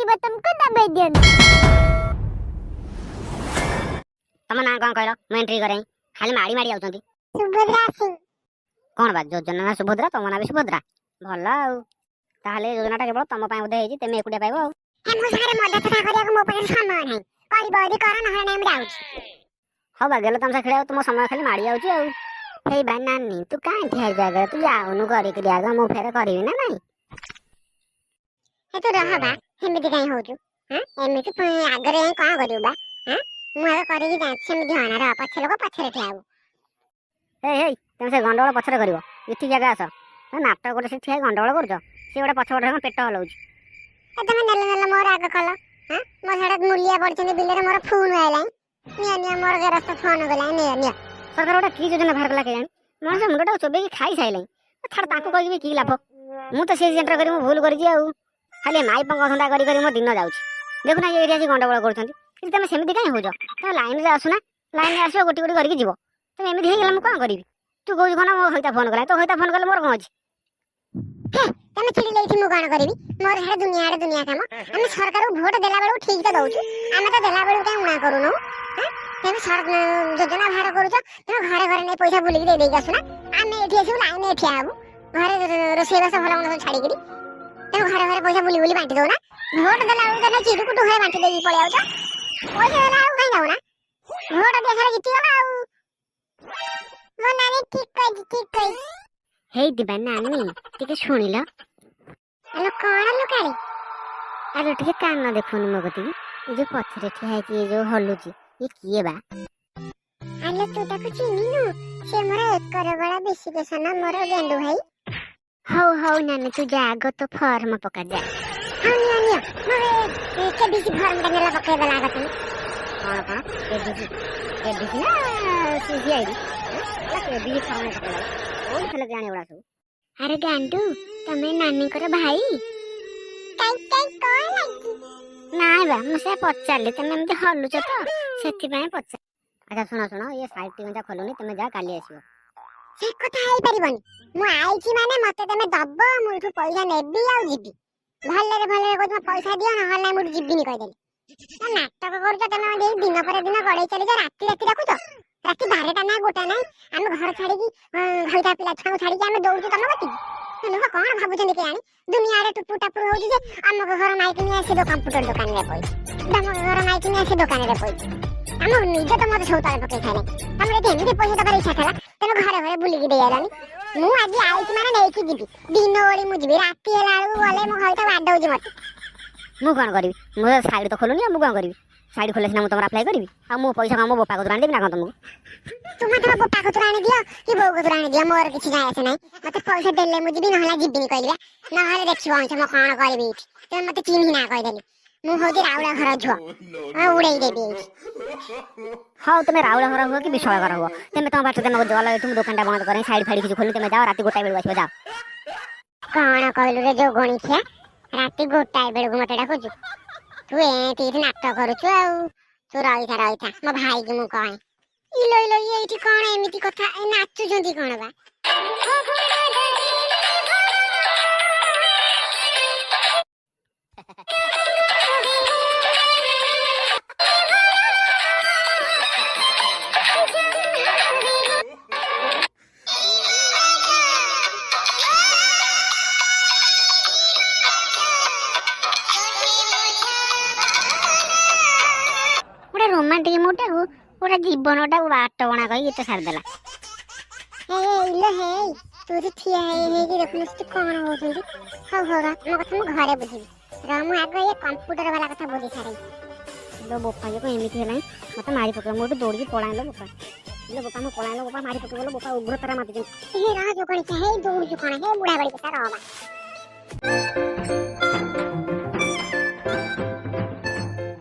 ବୋତାମକୁ ଦବେଇ ଦିଅନ୍ତୁ। ତମ ନାଁ କଣ କହିଲ? ମୁଁ ଏଣ୍ଟ୍ରି କରେ। ଖାଲି ମାଡ଼ି ମାଡ଼ି ଯାଉଛନ୍ତି। ସୁଭଦ୍ରା ସିଂ। କଣ ବା, ଯୋଜନା ନା ସୁଭଦ୍ରା, ତମ ନାଁ ବି ସୁଭଦ୍ରା। ଭଲ ଆଉ, ତାହେଲେ ଏ ଯୋଜନାଟା କେବଳ ତମ ପାଇଁ ବୋଧେ ହେଇଛି। ତମେ ଏକୁଟିଆ ପାଇବ ଆଉ। ହେ, ମୋ ସାଙ୍ଗରେ ମଜା ଥଟ୍ଟା କରିବାକୁ ମୋ ପାଖରେ ସମୟ ନାହିଁ। କରିବ ଯଦି କର, ନହେଲେ ନାହିଁ, ମୁଁ ଯାଉଛି। ହଉ ବା, ଗେଲ ତମସା ଖେଳିବାକୁ ତୁମ ସମୟ ଖାଲି ମାଡ଼ି ଯାଉଛି ଆଉ। ହେଇ ବା ନାନୀ, ତୁ କାହିଁକି ହେଇ ଜାଗାରେ? ତୁ ଯାଉନୁ କରିକିରି ଆଗ, ମୁଁ ଫେରେ କରିବି ନା ନାଇଁ? ହେ, ତୁ ରହ ବା, ସେମିତି କାହିଁ ହଉଛୁ? ହଁ, ଏମିତି ପୁଣି ଆଗରେ ଯାଇ କଣ କରିବୁ ବା? ହଁ, ମୁଁ ଆଗ କରିକି ଯାଉଛି। ସେମିତି ହନା, ରହ, ପଛ ଲୋକ ପଛରେ ଠିଆ ହବୁ। ହେଇ ହେଇ, ତମେ ସେ ଗଣ୍ଡଗୋଳ ପଛରେ କରିବ, ଏଠିକି ଆଗ ଆସ। ତମେ ନାଟକ ଗୋଟେ ସେଠି ଠିଆ ହେଇ ଗଣ୍ଡଗୋଳ କରୁଛ, ସିଏ ଗୋଟେ ପଛ ପଟେ ପେଟ ହଲଉଛି। ଏ, ତମେ ନେଲ ନେଲ, ମୋର ଆଗ କଲ। ହଁ, ମୋ ସିଆଡ଼େ ମୂଲିଆ ପଡିଛନ୍ତି ବିଲରେ, ମୋର ଫୋନ ଆଇଲାଣି। ନିଅ ନିଅ, ମୋର ଗେରସ୍ତ ଫୋନ କଲାଣି, ନିଅ ନିଅ। ସରକାର ଗୋଟେ କି ଯୋଜନା ବାହାର କଲା କେଜାଣି, ମଣିଷ ମୁଣ୍ଡଟାକୁ ଚୋବେଇକି ଖାଇ ସାଇଲାଣି। ଛାଡ଼, ତାଙ୍କୁ କହିକି ବି କି ଲାଭ? ମୁଁ ତ ସେଇ ସେଣ୍ଟର କରି ମୁଁ ଭୁଲ କରିଛି। ଆଉ ଖାଲି ମାଇପଙ୍କ ଧନ୍ଦା କରି କରି ମୋ ଦିନ ଯାଉଛି। ଦେଖୁନା, ଏଇଠି ଆସି ଗଣ୍ଡଗୋଳ କରୁଛନ୍ତି। କିନ୍ତୁ ତମେ ସେମିତି କାହିଁ ହଉଛ? ତମେ ଲାଇନରେ ଆସୁନା। ଲାଇନରେ ଆସିବ, ଗୋଟି ଗୋଟି କରିକି ଯିବ। ତମେ ଏମିତି ହେଇଗଲା, ମୁଁ କଣ କରିବି? ତୁ କହୁଛୁ କଣ ମୋ ହଇତା ଫୋନ କଲା? ତୋ ହଇତା ଫୋନ କଲେ ମୋର କଣ ଅଛି? ତମେ ଚିଡ଼ିଲେ ଏଇଠି ମୁଁ କଣ କରିବି? ମୋର ସିଆଡ଼େ ଦୁନିଆ ଆଡ଼େ ଦୁନିଆ କାମ। ଆମେ ସରକାରକୁ ଭୋଟ ଦେଲା ବେଳକୁ ଠିକ ତ ଦଉଛୁ। ଆମେ ତ ଦେଲା ବେଳକୁ କାହିଁ ଉଣା କରୁନୁ? ହଁ, ତମେ ଯୋଜନା ବାହାର କରୁଛ, ତମେ ଘରେ ଘରେ ନେଇ ପଇସା ବୁଲିକି ଦେଇ ଦେଇକି ଆସୁନା। ଆମେ ଏଠି ଆସିବୁ, ଲାଇନରେ ଠିଆ ହବୁ, ଘରେ ରୋଷେଇବାସ ଭଲ ମନ୍ଦ ସବୁ ଛାଡିକିରି। ତମେ ଘରେ ଘରେ ପଇସା ବୁଲି ବୁଲି ବାଣ୍ଟି ଦଉନା। ଭୋଟ ଦେଲା ବେଳକୁ ତମେ ଚିରୁକୁଟୁ ଘରେ ବାଣ୍ଟି ଦେଇକି ପଳେଇ ଆଉଛ। ପଇସା ଦେଲା ବେଳକୁ କାହିଁ ଯାଉନା? ଭୋଟ ଦେଶରେ ଜିତିଗଲା ଆଉ। ମୋ ନାନୀ ଠିକ କହିଛି, ଠିକ କହିଛି। ହେଇ ଦିବା ନାନୀ, ଟିକେ ଶୁଣିଲ। ଆଲୋ, କଣ ଲୋ କାଳି? ଆରେ, ଟିକେ କାନ ଦେଖୁନୁ ମୋ କତିକି। ଏ ଯୋଉ ପଛରେ ଠିଆ ହେଇକି ଏ ଯୋଉ ହଲୁଛି, ଇଏ କିଏ ବା? ଆଲୋ, ତୁ ତାକୁ ଚିହ୍ନିନୁ? ସେ ମୋର ଏକର ବାଳା ବିଶିକେଶନ, ମୋର ଗେଣ୍ଡୁ ଭାଇ। ହଉ ହଉ ନାନୀ, ତୁ ଯା, ଆଗ ତୋ ଫର୍ମ ପକା, ଯା। ହଉ, ନିଅ ନିଅ, ମୋର କେବିସି ଫର୍ମଟା ନେଲା, ପକେଇଦେଲା ଆଗ ତମେ। କଣ କଣ, କେବିସି? କେବିସି ନା ସିଆଇଡି? କେବିସି ଫର୍ମ ପକେଇଦେଲା। କୋଉଠି ଥିଲେ କେଜାଣି ଏଗୁଡ଼ା ସବୁ? ଆରେ ଗାଣ୍ଡୁ, ତମେ ନାନୀଙ୍କର ଭାଇ? କାଇଁ କାଇଁ, କଣ ଲାଗି? ନାଇଁ ବା, ମୁଁ ସେ ପଚାରିଲି, ତମେ ଏମିତି ହଲୁଛ ତ ସେଥିପାଇଁ ପଚାର। ଆଚ୍ଛା ଶୁଣ ଶୁଣ, ଇଏ ସାଇଟ୍ ଟିକେ ଖୋଲୁନି, ତମେ ଯା, କାଲି ଆସିବ। ସେ କଥା ହେଇପାରିବନି। ମୁଁ ଆଇଛି ମାନେ ମତେ ତମେ ଦବ, ମୁଁ ଏଠୁ ପଇସା ନେବି ଆଉ ଯିବି। ଭଲରେ ଭଲରେ କହୁଛି, ମୋ ପଇସା ଦିଅ, ନହେଲେ ନାଇଁ ମୁଁ ଏଠୁ ଯିବିନି କହିଦେଲି। ନା, ନାଟକ କରୁଛ ତମେ। ଏଇ ଦିନ ପରେ ଦିନ ଗଡେଇ ଚାଲିଛ, ରାତି ରାତି ଡାକୁଛ। ରାତି 12ଟା ନା 1ଟା ନାଇଁ, ଆମେ ଘର ଛାଡିକି, ଘଇତା ପିଲା ଛୁଆଙ୍କୁ ଛାଡିକି ଆମେ ଦୌଡୁଛୁ ତମ କତିକି। ଲୋକ କଣ ଭାବୁଛନ୍ତି କେଜାଣି? ଦୁନିଆରେ ଟୁପୁ ଟାପୁର ହଉଛି ଯେ ଅମକ ଘର ମାଇକିନିଆ ସେ କମ୍ପ୍ୟୁଟର ଦୋକାନରେ ପଇଛି, ତମକ ଘର ମାଇକିନିଆ ସେ ଦୋକାନରେ ପଇଛି। ଆମ ନିଜ ତ ମତେ ସବୁ ତଳେ ପକେଇ ସାରିଲେ। ତମର ଯଦି ଏମିତି ପଇସା ଦବାର ଇଚ୍ଛା ଥିଲା, ତମେ ଘରେ ଘରେ ବୁଲିକି ଦେଇ ଆଇଲନି। ମୁଁ ଆଜି ଆଇଛି ମାନେ ନେଇକି ଯିବି। ଦିନ ଓଳି ମୁଁ ଯିବି, ରାତି ହେଲା ବେଳକୁ ଗଲେ ମୋ ଘଇତା ବାଡଉଛି ମତେ। ମୁଁ କଣ କରିବି? ମୁଁ ସାଇଡ୍ ତ ଖୋଲୁନି, ଆଉ ମୁଁ କଣ କରିବି? ସାଇଡ୍ ଖୋଲେ ସିନା ମୁଁ ତମର ଆପ୍ଲାଏ କରିବି। ଆଉ ମୋ ପଇସା କଣ ମୋ ବୋପା କତୁରୁ ଆଣିଦେବି ନା କଣ ତମକୁ? ତୁମେ ତମ ବୋପା କତୁରୁ ଆଣିଦିଅ କି ବୋଉ କତୁରୁ ଆଣିଦିଅ, ମୋର କିଛି ଯାଏ ଆସେ ନାହିଁ। ମତେ ପଇସା ଦେଲେ ମୁଁ ଯିବି, ନହେଲେ ଯିବିନି କହିଲି ବା। ନହେଲେ ଦେଖିବ ଅଇଁଛ ମୁଁ କଣ କରିବି ଏଇଠି। ତମେ ମତେ ଚିହ୍ନି ନା କହିଦେଲି। ମୁଁ ହଉଛି ରାଉଳ ଘର ଝିଅ, ଆଉ ଉଡେଇ ଦେବି ଏଇଠି। ହଉ, ତମେ ରାଉଳ ଘର ହୁଅ କି ବିଶ୍ୱାଳ ଘର ହୁଅ, ତମେ ତମ ବାଟରେ ତମେ ଗଲ ଏଠୁ। ମୁଁ ଦୋକାନଟା ବନ୍ଦ କରେ, ସାଇଡ୍ ଫାଇଡ୍ କିଛି ଖୋଲୁନି। ତମେ ଯାଅ, ରାତି 1 ବେଳକୁ ଆସିବ, ଯାଅ। କଣ କହିଲୁ ରେ ଯୋଉ ଗଣିଖିଆ? ରାତି 1 ବେଳକୁ ମତେ ଡାକୁଛୁ? ତୁ ଏମିତି ଏଇଠି ନାଟକ କରୁଛୁ ଆଉ। ତୁ ରହିଥା ରହିଥା, ମୋ ଭାଇକି ମୁଁ କହେ। ଇଲୋ ଇଲୋ, ଏଇଠି କଣ ଏମିତି କଥା ଏ ନାଚୁଛନ୍ତି କଣ ବା? ଗୋଟେ ରୋମାଣ୍ଟିକ ମୁଡଟାକୁ, ଗୋଟେ ଜୀବନଟାକୁ ବାଟ ବଣା କହି ଗୀତ ସାରିଦେଲା। ଏ ଇଲୋ ହେଇ, ତୁ ଏଠି ଠିଆ ହେଇ ହେଇକି ଦେଖୁନୁ ସେଠି କଣ ହଉଛନ୍ତି। ହଉ ହଉ, ରହ, ତମ କଥା ମୁଁ ଘରେ ବୁଝିବି। ରହ, ମୁଁ ଆଗ ଏ କମ୍ପ୍ୟୁଟର ବାଲା କଥା ବୁଝି ସାରେ। ଇଲୋ ବୋପା, ଇଏ କଣ ଏମିତି ହେଲାଣି? ମତେ ମାରି ପକେଇବ। ମୁଁ ଏଠୁ ଦୌଡ଼ିକି ପଳାଇଲ ବୋପା। ଇଲୋ ବୋପା, ମୁଁ ପଳାଇଲ ବୋପା, ମାରି ପକେଇବ ଲୋ ବୋପା, ଉଗ୍ରତାରା ମାତିଛନ୍ତି। ହେ ରହ ଯୋଗଣିଖିଆ, ହେଇ ଦୌଡୁଛୁ କଣ? ହେ ବୁଢା ବଳି କଥା, ରହ ବା।